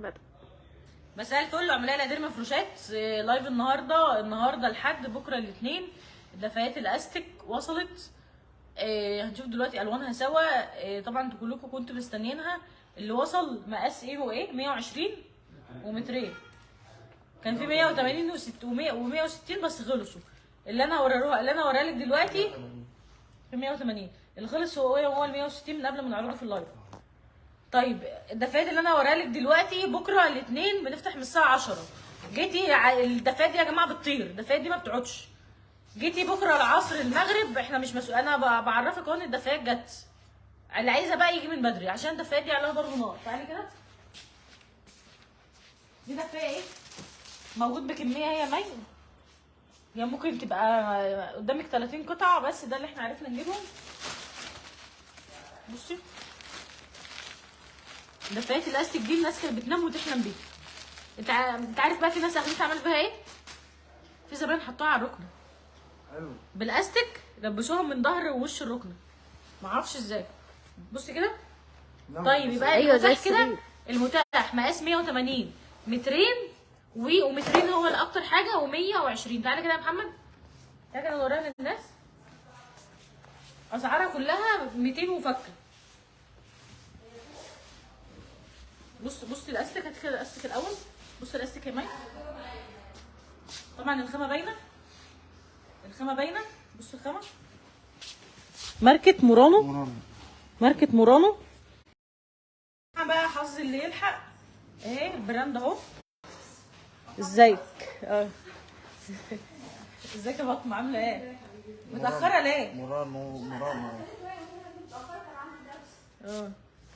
بدأ. مساء الفل عملاء القدير مفروشات. live النهارده لحد بكره الاثنين. دفايات الاستك وصلت. هنشوف دلوقتي الوانها سوا. طبعا انتوا كلكم كنتوا مستنيينها. اللي وصل مقاس ايه وايه؟ 120 ومترين. كان في 180 و160 بس خلصوا. اللي انا هوريها لك دلوقتي في 180. اللي خلص هو ايه؟ هو ال 160 من قبل ما نعرضه في ال live. طيب الدفايات اللي انا هوريها لك دلوقتي بكره الاثنين بنفتح من الساعة 10. جيتي الدفايات دي يا جماعة بتطير، الدفايات دي ما بتقعدش. جيتي بكره العصر المغرب احنا مش مسؤول، انا بعرفك اهو ان الدفايات جت. اللي عايزه بقى يجي من بدري عشان الدفايات دي عليها ضرب نار. تعالي كده، دي دفايه ايه؟ موجود بكمية هي مي، هي ممكن تبقى قدامك 30 قطعه بس، ده اللي احنا عرفنا نجيبهم. بصي دفايات الاستيك دي الناس كانت بتنام وتحلم بيها. انت عارف بقى في ناس اخدتها عملت بيها ايه؟ في زباين حطوها على الركنه. حلو. بالاستيك لبسوها من ظهر ووش الركنه، معرفش ازاي. بصي كده. طيب يبقى ايوه المتاح كده، المتاح مقاس 180 مترين ومترين هو الاكتر حاجة، و120. تعالى كده يا محمد، تعالى كده نوريها للناس. اسعارها كلها 200 وفكه. بص بص الاستك، هات كده الاستك الاول. بص الاستك يا مي، طبعا الخامة باينة، الخامة باينة. بص الخامة، ماركة مورانو، ماركة مورانو. بقى حظ اللي يلحق. ايه ال brand اهو. ازيك؟ ازيك يا فاطمة، عامله ايه؟ متاخرة ليه؟ مورانو مورانو.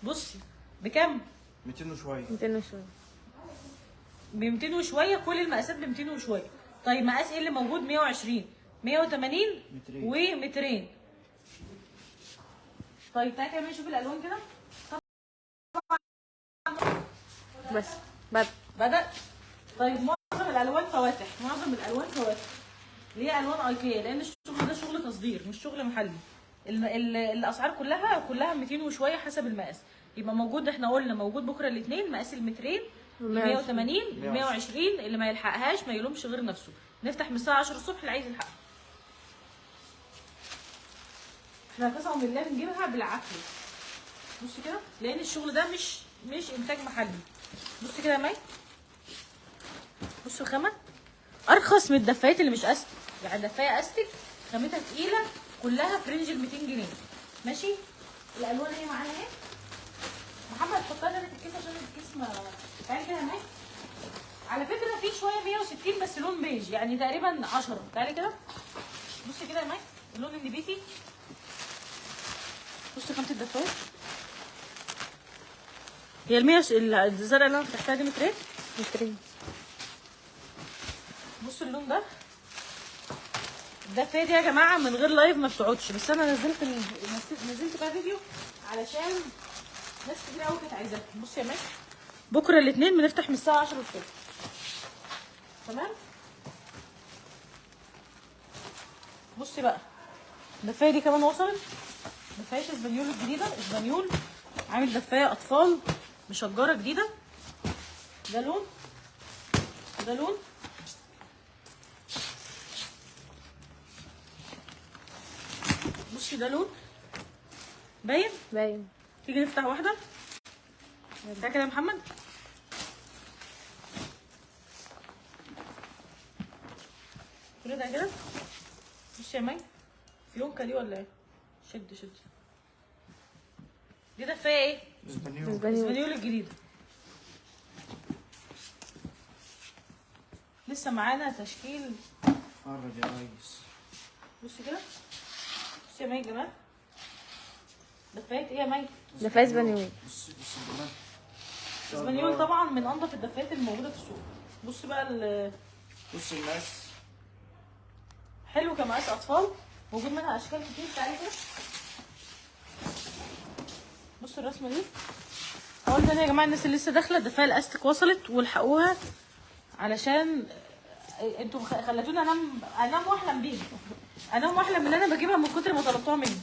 بصي بكام؟ 200 وشوية. 200 وشوية، ب 200 وشوية، كل المقاسات ب 200 وشوية. طيب مقاس ايه اللي موجود؟ 120 180 ومترين. طيب تعالى كمان نشوف الالوان كده. بس بدأ. طيب معظم الالوان فواتح، معظم الالوان فواتح. ليه الوان ايكيا؟ لان الشغل ده شغل تصدير مش شغل محلي. الاسعار كلها 200 وشوية حسب المقاس. يبقى موجود، احنا قلنا موجود بكره الاثنين مقاس المترين 180 120. اللي ما يلحقهاش ما يلومش غير نفسه. نفتح من الساعة 10 الصبح، اللي عايز يلحقها. احنا قسما بالله بنجيبها بالعافية. بصي كده، لان الشغل ده مش انتاج محلي. بصي كده يا مي، بصوا الخامة ارخص من الدفايات اللي مش استك. يعني دفايه استك خامتها تقيلة، كلها في range ال 200 جنيه. ماشي. الالوان ايه معانا اهي. محمد حطها لنا في الكيس عشان الكيس ما. تعالي كده يا مي. على فكرة في شوية 160 بس لون بيج، يعني تقريبا 10. تعالي كده، بصي كده يا مي، اللون النبيتي. بصي خامة الدفايه. هي ال 100 الزرقاء اللي انا فتحتها دي مترين؟ مترين. بصوا اللون ده. الدفايه دي يا جماعة من غير live ما بتقعدش، بس انا نزلت بقى فيديو علشان ناس كتير قوي كانت عايزاها. بصوا يا مي، بكره الاثنين بنفتح من الساعة 10 الصبح. تمام. بصي بقى الدفايه دي كمان وصلت. دفايه اسبانيول الجديدة. اسبانيول عامل دفايه اطفال مشجره جديدة. ده لون، ده لون. بصي ده لون باين باين. تيجي نفتح واحدة. ده كده يا محمد. كل ده كده. بصي يا مي، فيونكه دي ولا ايه؟ شد شد. دي دفايه ايه؟ اسبانيول. اسبانيول الجديدة. لسه معانا تشكيل. اتفرج يا ريس. بصي كده، بصي يا مي يا جماعة. دفايه ايه يا مي؟ دفايه اسبانيول. بصي بصي الجمال. اسبانيول طبعا من انضف الدفايات الموجودة في السوق. بصي بقى بصي المقاس حلو كمقاس اطفال، موجود منها اشكال كتير. تعالي كده، بصوا الرسمة دي. اقول تاني يا جماعة، الناس اللي لسه داخله، الدفايه الاستك وصلت والحقوها علشان انتوا خلتوني انام واحلم بيها. انام واحلم ان انا بجيبها من كتر ما طلبتوها مني.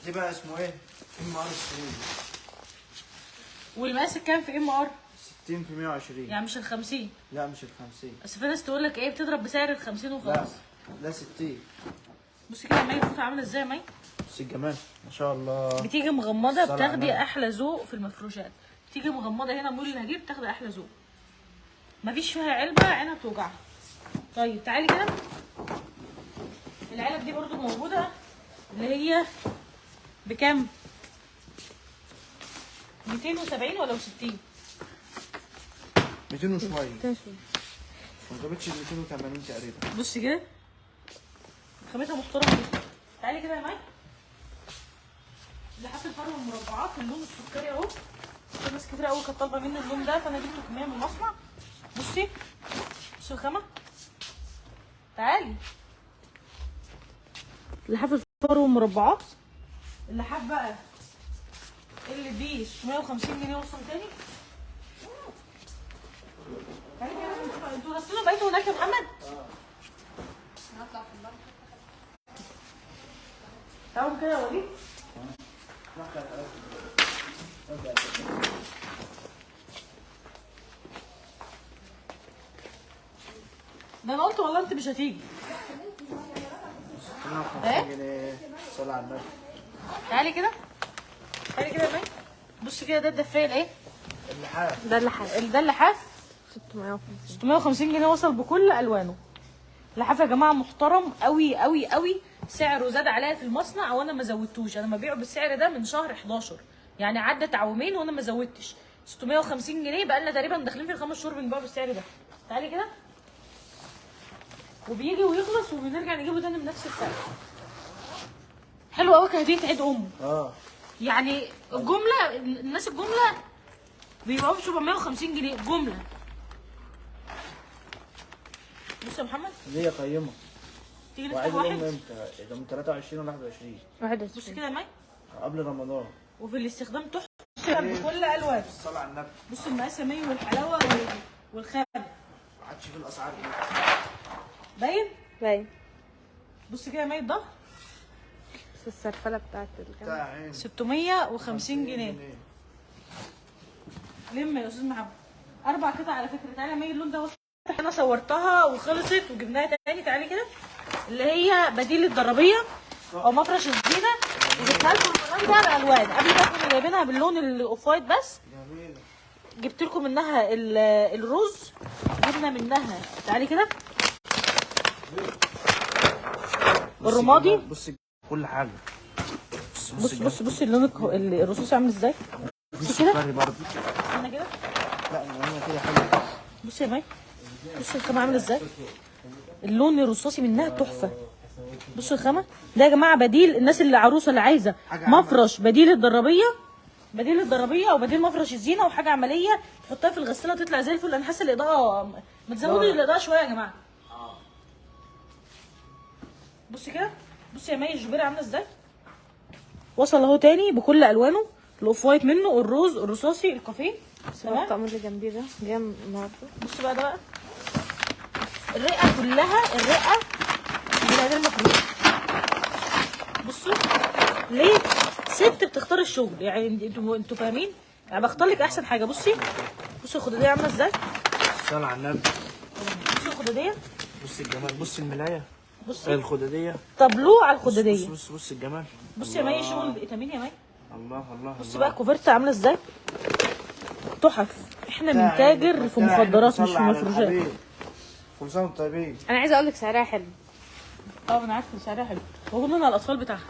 دي بقى اسمه ايه؟ MR السعودي. والمقاس كام في MR؟ 60 في 120. يعني مش ال 50. لا مش ال 50. بس في ناس تقول لك ايه، بتضرب بسعر ال 50 وخلاص. لا 60. بصي كده يا مي، الفوطه عامله ازاي يا مي؟ بصي الجمال ما شاء الله. بتيجي مغمضه، بتاخدي احلى ذوق في المفروشات. بتيجي مغمضه هنا مول الهجير، بتاخدي احلى ذوق. مفيش فيها علبة عينها بتوجعها. طيب تعالي كده، العلب دي برضو موجودة، اللي هي بكام؟ 270 ولا 60؟ 200 وشوية. ما جابتش 280 تقريبا. بصي كده خامتها محترمه جدا. تعالي كده يا مي، لحاف الفرو المربعات اللون السكري اهو. في ناس كتير قوي كانت طالبه مني اللون ده، فانا جبته كمية من المصنع. بصي بصي الخامة، تعالي. لحاف الفرو المربعات، اللحاف بقى اللي بيه 650 جنيه وصل تاني. تعالي كده، انتوا غسلوا بقيتوا هناك يا محمد؟ تعالوا كده يا وليد. ده انا قلت والله انت مش هتيجي. 650 جنيه. صلى على النبي. تعالي كده، تعالي كده يا مي. بصي كده، ده الدفايه الايه؟ اللحاف. ده اللحاف. ده اللحاف 650 650 جنيه وصل بكل الوانه. لحاف يا جماعة محترم قوي قوي قوي. سعره زاد عليا في المصنع وانا ما زودتوش، انا ببيعه بالسعر ده من شهر 11، يعني عدت عومين وانا ما زودتش. 650 جنيه بقى لنا تقريبا داخلين في الخمس شهور بنبيعه بالسعر ده. تعالي كده، وبيجي ويخلص وبنرجع نجيبه تاني بنفس السعر. حلو قوي كهدية عيد ام. يعني الجملة، الناس الجملة بيبيعوه ب 750 جنيه جملة. بص يا محمد، هديه قيمة. تيجي نفتح وعيد واحد. الام امتى؟ ده من 23 ولا 21؟ 21. بص كده يا مي، قبل رمضان. وفي الاستخدام تحفة بكل الوان. صلى على النبي. بص المقاس يا مي والحلاوه والخامه. ما عادش في الاسعار دي. باين؟ باين. بص كده يا مي الظهر. بس السرفله بتاعت الجامعة. بتاع عين 650 جنيه. لم يا استاذ محمد. 4 قطع على فكرة. تعالى يا مي، اللون ده وصل. انا صورتها وخلصت وجبناها تاني. تعالي كده، اللي هي بديل الضربيه او مفرش الزينة، وجبتها لكم الكلام ده بالالوان. قبل كده كنا جايبينها باللون ال off white بس. جميلة. جبت لكم منها الرز، جبنا منها. تعالي كده الرمادي. بصي كل حاجة. بص بص بص اللون الرصاصي عامل ازاي. بصي كده. السكري برضه. استنى كده. لا هي كده حلوة. بصي يا مي، بصي الخامة عامله ازاي. اللون الرصاصي منها تحفة. بصوا الخامة ده يا جماعة بديل الناس اللي عروسه اللي عايزه مفرش بديل الضربيه، بديل الضربيه او بديل مفرش الزينة، وحاجه عملية تحطها في الغسالة وتطلع زي الفل. انا حاسه الاضاءة، ما تزودوا الاضاءة شوية يا جماعة. بصي كده، بصي يا مي الجبيرة عامله ازاي. وصل اهو تاني بكل الوانه، ال off white منه، الروز، الرصاصي، الكافيه. تمام. الطقم اللي جنبيه ده جاي النهارده. بصوا بقى ده بقى الرقة كلها، الرقة بالعيد المفروض. بصوا ليه ست بتختار الشغل، يعني انتوا فاهمين، يعني بختار لك احسن حاجة. بصي بصي الخداديه عامله ازاي. صلى على النبي. بصي الخداديه، بصي الجمال، بصي الملايه، بصي الخداديه، طابلوه على الخداديه. بص بص الجمال. بصي يا مي شغل الاتامين يا مي. الله الله. بصي بقى الكوفرتة عامله ازاي، تحف. احنا بنتاجر في مخدرات مش في مفروشات. كل سنة وانتم طيبين. انا عايزه اقول لك سعرها حلو. اه انا عارفه سعرها حلو، وجبنا على الاطفال بتاعها.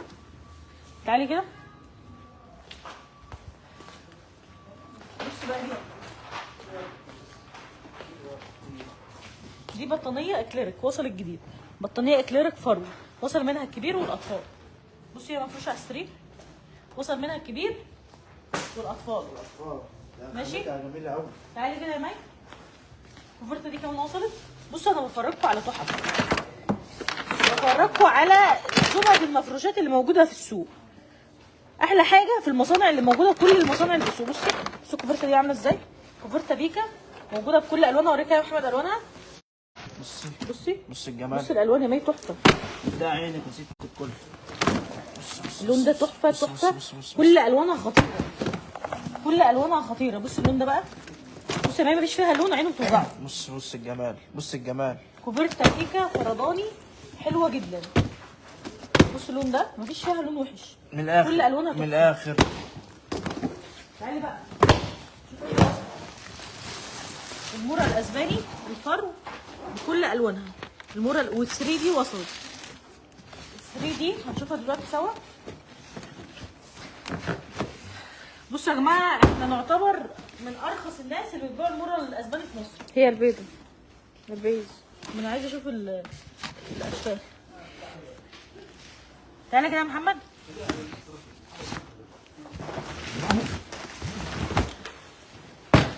تعالي كده، بصي بقى دي بطانيه اكليريك وصل الجديد، بطانيه اكليريك فرو وصل منها الكبير والاطفال. بصي هي مفروشه على السرير، وصل منها الكبير والاطفال. ماشي؟ جميلة قوي. تعالي كده يا مي، الكوفرته دي كمان وصلت. بصوا انا بفرجكم على تحف، بفرجكم على زبد المفروشات اللي موجودة في السوق. احلى حاجة في المصانع اللي موجودة، كل المصانع اللي في السوق. بصي بصوا الكوفرته دي عامله ازاي، كوفرته بيكا موجودة بكل الوانها. اوريك يا محمد الوانها. بصي بصي بصي الجمال، بصي الالوان يا مي تحفة. ده عينك يا ست الكل. اللون ده تحفة تحفة، كل الوانها خطيرة. كل الوانها خطيرة. بص اللون ده بقى، بص يا مي مفيش فيها لون عينه بتوجعه. بص بص الجمال، بص الجمال. كوفرتا كيكة فرداني حلوة جدا. بص اللون ده مفيش فيها لون وحش، من الاخر، كل الوانها من تحفة. الاخر. تعالي بقى شوفوا ايه اصلا. المورا الاسباني الفرو بكل الوانها، المورا وال 3 دي وصلت. ال 3 دي هنشوفها دلوقتي سوا. بصوا يا جماعة، احنا نعتبر من ارخص الناس اللي بتبيع المورا الاسباني في مصر. هي البيضة البيض. ما انا عايزه اشوف الاشكال. تعالى كده يا محمد.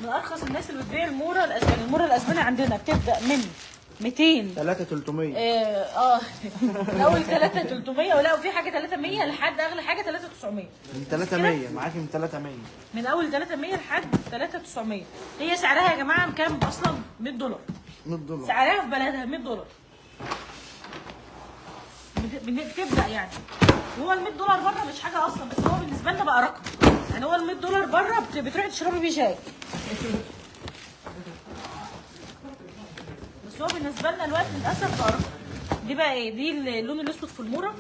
من ارخص الناس اللي بتبيع المورا الاسباني. المورا الاسباني عندنا بتبدا من 200 3300. الاول 3300، ولا وفي حاجة 300 لحد اغلى حاجة 3900. من 300 معاك، من 300. من اول 300 لحد 3900. هي سعرها يا جماعة كام اصلا؟ $100. $100 سعرها في بلدها $100. بتبدا يعني. هو ال $100 بره مش حاجة اصلا، بس هو بالنسبة لنا بقى رقم. يعني هو ال $100 بره بتروحي تشربي بيه شاي. بس هو بالنسبة لنا الوقت للاسف بقى رقم. دي بقى ايه؟ دي اللون الاسود في الموره.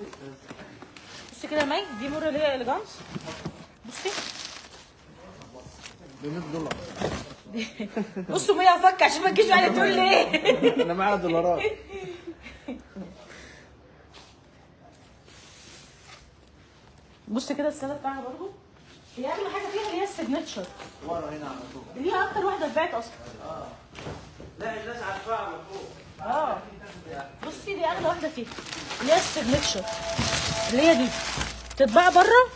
بصي كده يا مي، دي موره اللي هي elegance. بصي ب $100. بصوا 100 فك عشان ما تجيش بعد تقول لي ايه. انا معايا دولارات. بص كده السلة بتاعها برضو، هي اغلى حاجة فيها اللي هي ال signature. ورا هنا على طول. دي اكتر واحدة اتباعت اصلا. لا الناس عارفاها على طول. بصي دي اغلى واحدة فيها اللي هي ال signature، اللي هي دي بتتباع بره.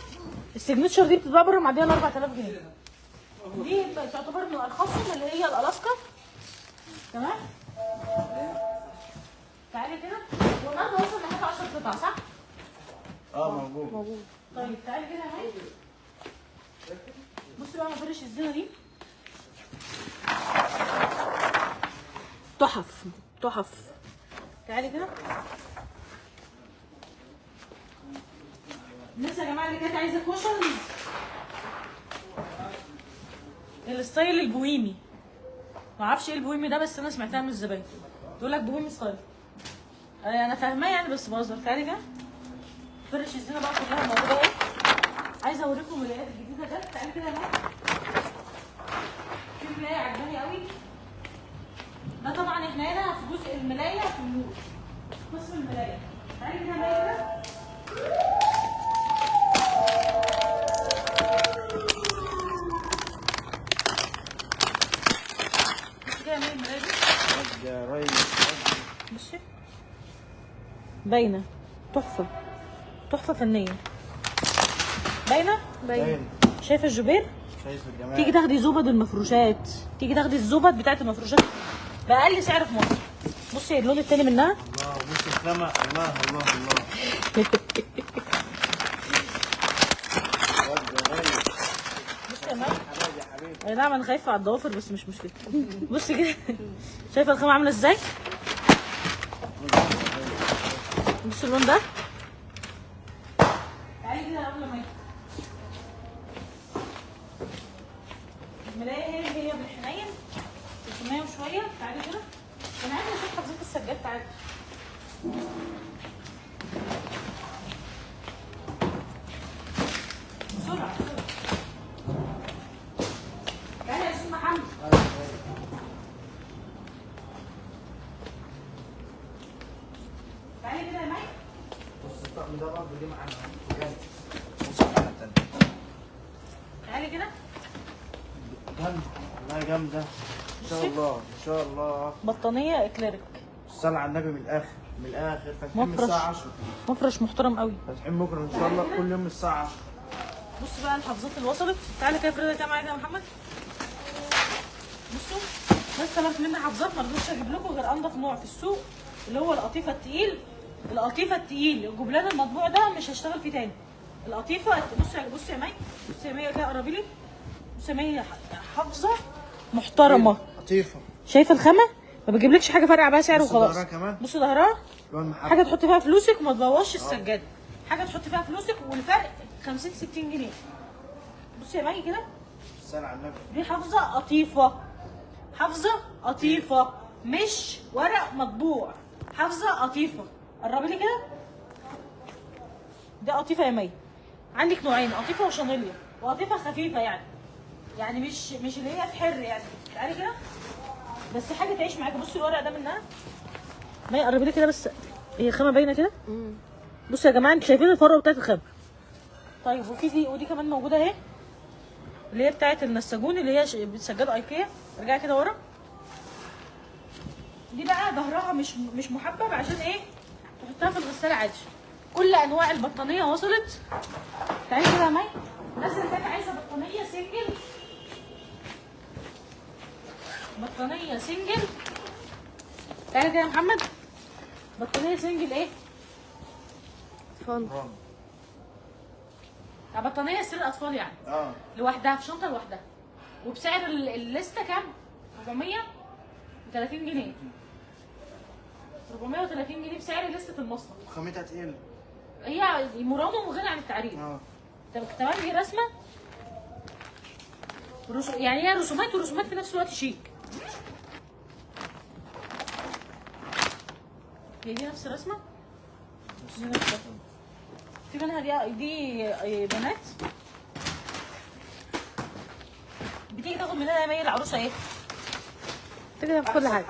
ال signature دي بتتباع بره معدية ل 4000 جنيه. دي تعتبر من ارخصهم اللي هي الالاسكا. تمام؟ تعالي كده. والنهارده وصل لحد 10 قطع صح؟ موجود. طيب تعالي كده يا مي. بصي بقى مفرش الزينة دي تحف تحف. تعالي كده. الناس يا جماعة اللي كانت عايزه cushions ال style البوهيمي، معرفش ايه البوهيمي ده، بس انا سمعتها من الزباين تقول لك بوهيمي style. انا فاهماه يعني بس بهزر. تعالي كده. فرش الزينة بقى كلها موجودة اهي. عايزه اوريكم الملايات الجديدة جت. تعالي كده يا ماما. في ملايه عجباني قوي. ده طبعا احنا هنا في جزء الملايه في النور، قسم الملايه. تعالي كده يا ماما كده. بصي كده يا ماما الملايه دي. يا ريس. بصي باينة تحفة، تحفة فنية. باينة؟ باينة. شايفه الجبير؟ شايف الجمال. تيجي تاخدي زبد المفروشات، تيجي تاخدي الزبد بتاعت المفروشات باقل سعر في مصر. بصي اللون التاني منها. الله، بص الخامة. الله الله الله. بصي يا ماما. اي نعم انا خايفة على الضوافر بس مش مشكلة. بصي كده، شايفه الخامة عامله ازاي؟ بصي اللون ده. تعالي كده قبل ما الملايه هي اللي هي بالحنين 300 وشوية. تعالي كده، انا عايزه اشوف حافظات السجاد. تعالي بسرعة بسرعة. تعالي يا استاذ محمد. تعالي كده يا مي. بص الطقم ده برضه ليه معانا جامد. بص الحاجة التانية. تعالي كده. جامدة والله جامدة. ان شاء الله ان شاء الله. بطانيه اكليريك. الصلاة على النبي من الاخر، من الاخر. فاتحين من مفرش. الساعة 10. مفرش محترم قوي. فاتحين بكره ان شاء الله كل يوم الساعة 10. بص بقى الحافظات اللي وصلت. تعالى كده فريدة كده معايا يا محمد. بصوا بس طلبت مني حافظات ما رضيتش اجيب لكم غير انضف نوع في السوق اللي هو القطيفه التقيل. القطيفه التقيل الجبلان المطبوع ده مش هشتغل فيه تاني. القطيفه بصي بصي يا مي، بصي يا مي كده قربي لي. بصي يا مي حافظه محترمه. قطيفة. شايفه الخامة؟ ما بجيبلكش حاجة فارقه بقى سعر بص وخلاص. ظهرها كمان. بصي ظهرها. لون محبة. حاجة تحطي فيها فلوسك وما تبوظش السجادة. حاجة تحطي فيها فلوسك والفرق 50 60 جنيه. بصي يا مي كده. السنة على النبي. دي حافظه قطيفة، حافظه قطيفة مش ورق مطبوع، حافظه قطيفة. قربي لي كده، دي قطيفة يا مي. عندك نوعين، قطيفة وشانيليا، وقطيفه خفيفة يعني، يعني مش اللي هي تحر يعني. تعالي كده بس حاجة تعيش معاكي. بصي الورق ده منها مي، قربي لي كده بس، هي خامة باينة كده. بصوا يا جماعة انتوا شايفين الفروه بتاعت الخامة. طيب وفي دي ودي كمان موجودة اهي، اللي هي بتاعت النساجون، اللي هي سجاد ايكيا. ارجعي كده ورا. دي بقى ظهرها مش محبب، عشان ايه؟ تحطها في الغسالة عادي. كل انواع البطانيه وصلت. تعالي كده يا مي. الناس اللي كانت عايزه بطانيه single، بطانيه single، تعالي كده يا محمد. بطانيه single ايه؟ اطفال. بطانيه سرير اطفال يعني، لوحدها في شنطه لوحدها، وبسعر الليستة كام؟ 430 جنيه. 430 جنيه بسعر لستة المصنع. خامتها تقيلة. هي مورانو وغني عن التعريف. تمام. دي رسمه يعني هي رسومات ورسومات في نفس الوقت شيك. هي دي نفس الرسمة؟ دي نفس الرسمة. في منها دي بنات بتيجي تاخد مننا يا مي العروسة ايه؟ تاخد كل حاجة.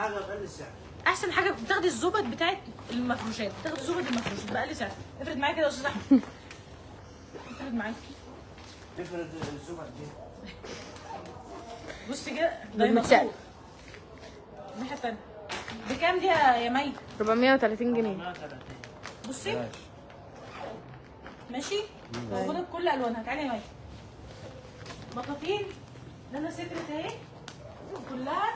احسن حاجة بتاخدي الزبد بتاعت المفروشات، بتاخدي زبد المفروشات باقل سعر. افرد معايا كده يا استاذ احمد، افرد معايا، افرد الزبد دي. بصي كده ديناصور. الناحية الثانية بكام دي يا مي؟ 430 جنيه. بصي ماشي، موجودة بكل الوانها. تعالي يا مي. بطاطين نانا سترت اهي كلها،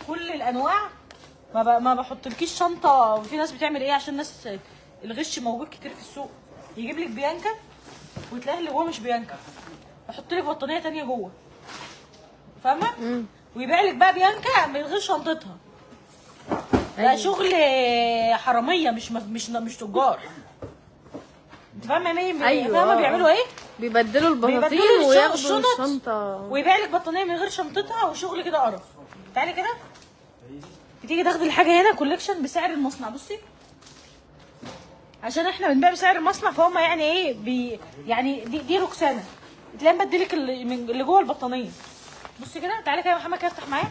كل الانواع. ما بحطلكيش شنطه. في ناس بتعمل ايه عشان الناس الغش موجود كتير في السوق، يجيب لك بيانكا وتلاقي اللي جوه مش بيانكا، يحط لك بطانيه ثانية جوه، فاهمه؟ ويبيع لك بقى بيانكا من غير شنطتها. ده شغل حرامية، مش مش مش تجار. انت فاهمه يا مي؟ ايوه. فاهمه بيعملوا ايه؟ بيبدلوا البطاطين وياخدوا الشنطة ويبيع لك بطانيه من غير شنطتها، وشغل كده قرف. تعالي كده، بتيجي تاخدي الحاجة هنا collection بسعر المصنع. بصي عشان احنا بنبيع بسعر المصنع، فهم يعني ايه يعني دي روكسانه، تلاقي مبدلك اللي جوه البطانيه. بصي كده، تعالي كده يا محمد كده افتح معايا.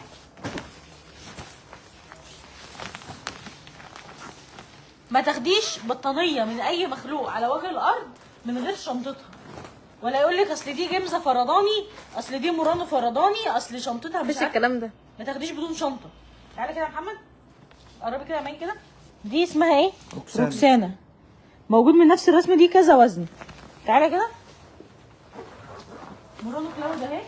ما تاخديش بطانيه من اي مخلوق على وجه الارض من غير شنطتها، ولا يقول لك اصل دي جمزه فرداني، اصل دي مورانو فرداني، اصل شنطتها مفيش الكلام ده. ما تاخديش بدون شنطه. تعالى كده يا محمد، قربي كده يا مي كده. دي اسمها ايه؟ روكسانه. روكسانه موجود من نفس الرسمة دي كذا وزن. تعالى كده، مورانو cloud اهي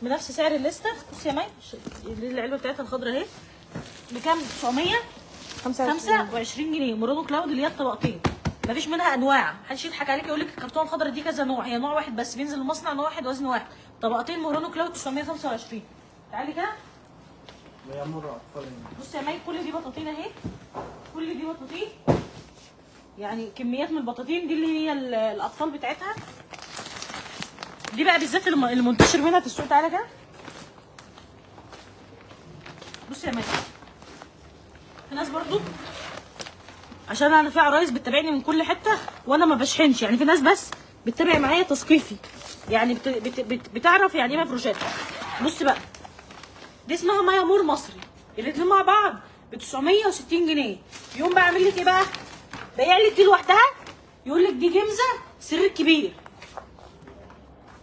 بنفس سعر الليستة. بصي يا مي، العلبة بتاعتها الخضراء اهي بكام؟ 925 جنيه. مورانو cloud اللي هي الطبقتين، مفيش منها انواع، محدش يضحك عليك يقول لك الكرتونه الخضراء دي كذا نوع، هي نوع واحد بس، بينزل المصنع نوع واحد وزن واحد. طبقتين مورانو cloud 925. تعالي كده بصي يا مي، كل دي بطاطين اهي، كل دي بطاطين، يعني كميات من البطاطين دي اللي هي الاطفال بتاعتها. دي بقى بالذات المنتشر منها في السوق. تعالى كده بصي يا مي، في ناس برضو عشان انا في عرايس بتتابعني من كل حتة وانا ما بشحنش، يعني في ناس بس بتتابع معايا تثقيفي، يعني بت بت بت بتعرف يعني ايه مفروشات. بصي بقى، دي اسمها مايا مور مصري، الاتنين مع بعض ب 960 جنيه. يقوم بقى عامل لك ايه بقى؟ بايع لك دي لوحدها، يقول لك دي جمزه سرير كبير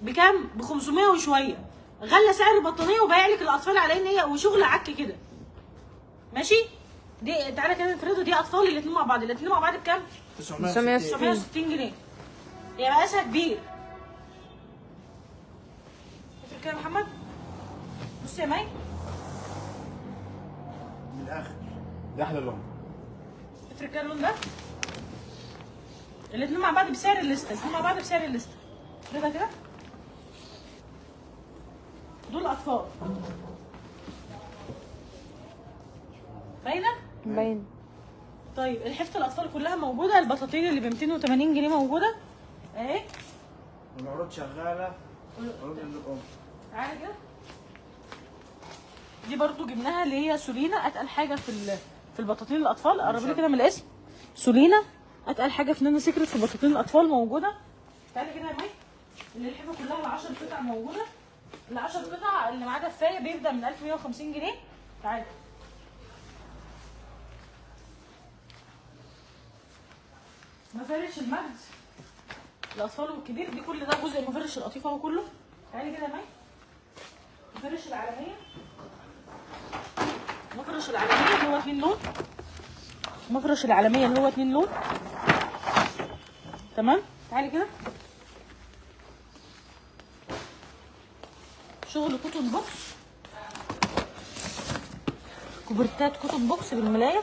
بكام؟ ب 500 وشوية. غلى سعر البطانيه وبايع لك الاطفال على ان هي وشغل عك كده. ماشي؟ دي تعالى كده نفرده، دي اطفال الاتنين مع بعض، الاتنين مع بعض بكام؟ 960 جنيه. هي مقاسها كبير. افرد كده يا محمد. بص يا مي، من الاخر ده احلى لون. افرد كده اللون ده، الاتنين مع بعض بسعر الليستة، الاتنين مع بعض بسعر الليستة. افردها كده، دول اطفال. باينة؟ باين. طيب الحفه الاطفال كلها موجودة، البطاطين اللي ب 280 جنيه موجودة اهي. والعروض شغالة، عروض الام. تعالى كده، دي برضو جبناها اللي هي سولينا، اتقل حاجة في البطاطين الاطفال. قرب لي كده من الاسم، سولينا اتقل حاجة في نانا سيكريت في بطاطين الاطفال موجودة. تعالى كده يا مي، اللي الحفه كلها العشر قطع موجودة. العشر قطع اللي معاه دفايه بيبدا من 1150 جنيه. تعالى مفارش المجد الاطفال والكبير، دي كل ده جزء مفارش القطيفه اهو كله. تعالي كده يا مي، مفارش العالمية، مفرش العالمية اللي هو 2 لون، مفرش العالمية اللي هو 2 لون. تمام، تعالي كده، شغل cotton box، كوبرتات cotton box بالملايه.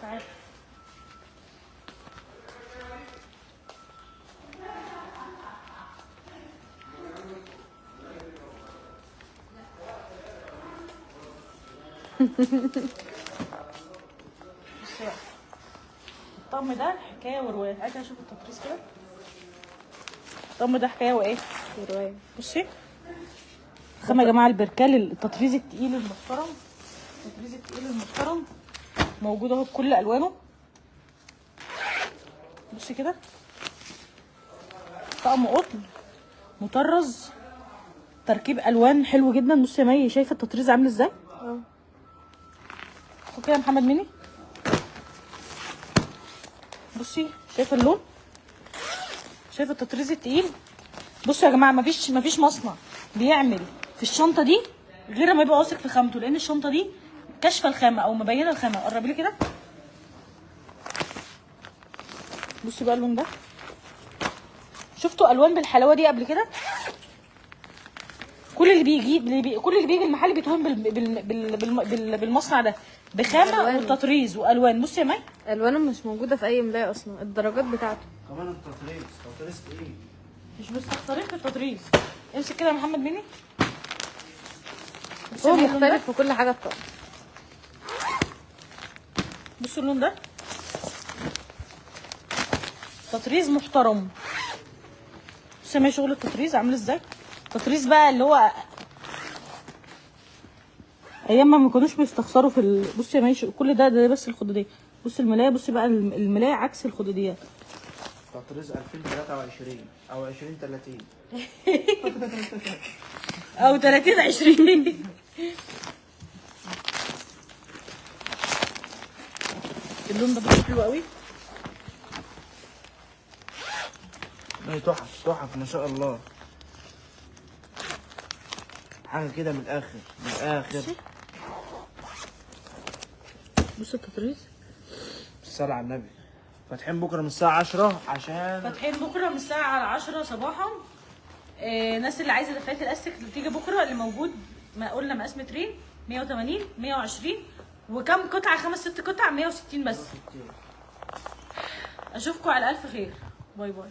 تعالي بصي بقى، الطقم ده حكاية ورواية. تعالي كده شوف التطريز كده، الطقم ده حكاية وايه؟ رواية. بصي خامة يا جماعة البركال، التطريز التقيل المحترم، التطريز التقيل المحترم موجود اهو بكل الوانه. بصي كده، طقم قطن مطرز، تركيب الوان حلو جدا. بصي يا مي، شايفه التطريز عامل ازاي؟ اه. خد كده يا محمد مني. بصي شايفه اللون، شايفه التطريز التقيل. بصوا يا جماعة، مفيش مصنع بيعمل في الشنطة دي غير ما يبقى واثق في خامته، لان الشنطة دي كاشفة الخامة او مبينة الخامة. قربي لي كده، بصي بقى اللون ده، شفتوا الوان بالحلاوه دي قبل كده؟ كل اللي بيجي كل اللي بيجي المحل بيتوهم بالمصنع ده، بخامه ألوانه. وتطريز والوان. بصي يا مي، الوانه مش موجودة في اي ملايه اصلا، الدرجات بتاعته كمان التطريز، تطريز ايه؟ مش مستخسرين في التطريز. امسك كده يا محمد مني. بصي هو يا مي اللون ده. مختلف في كل حاجة الطقم. بصوا اللون ده، تطريز محترم. بصي يا مي شغل التطريز عامل ازاي. تطريز بقى اللي هو ايام ما كانوش بيستخسروا في بصي يا مي كل ده بس الخدوديه. بصي الملايه، بصي بقى الملايه عكس الخدوديات. تطريز 2023 او 2030 او 30 20. اللون ده برضه حلو قوي. تحف تحف ما شاء الله، حاجة كده من الاخر، من الاخر. بص التطريز. الصلاة على النبي. فاتحين بكره من الساعة 10 عشان فاتحين بكره من الساعة 10 صباحا. الناس اللي عايزه دفايات الاستك اللي تيجي بكره، اللي موجود ما قلنا مقاس مترين 180 120 وكم قطعه، 5 6 قطع 160 بس. اشوفكم على الف خير، bye bye.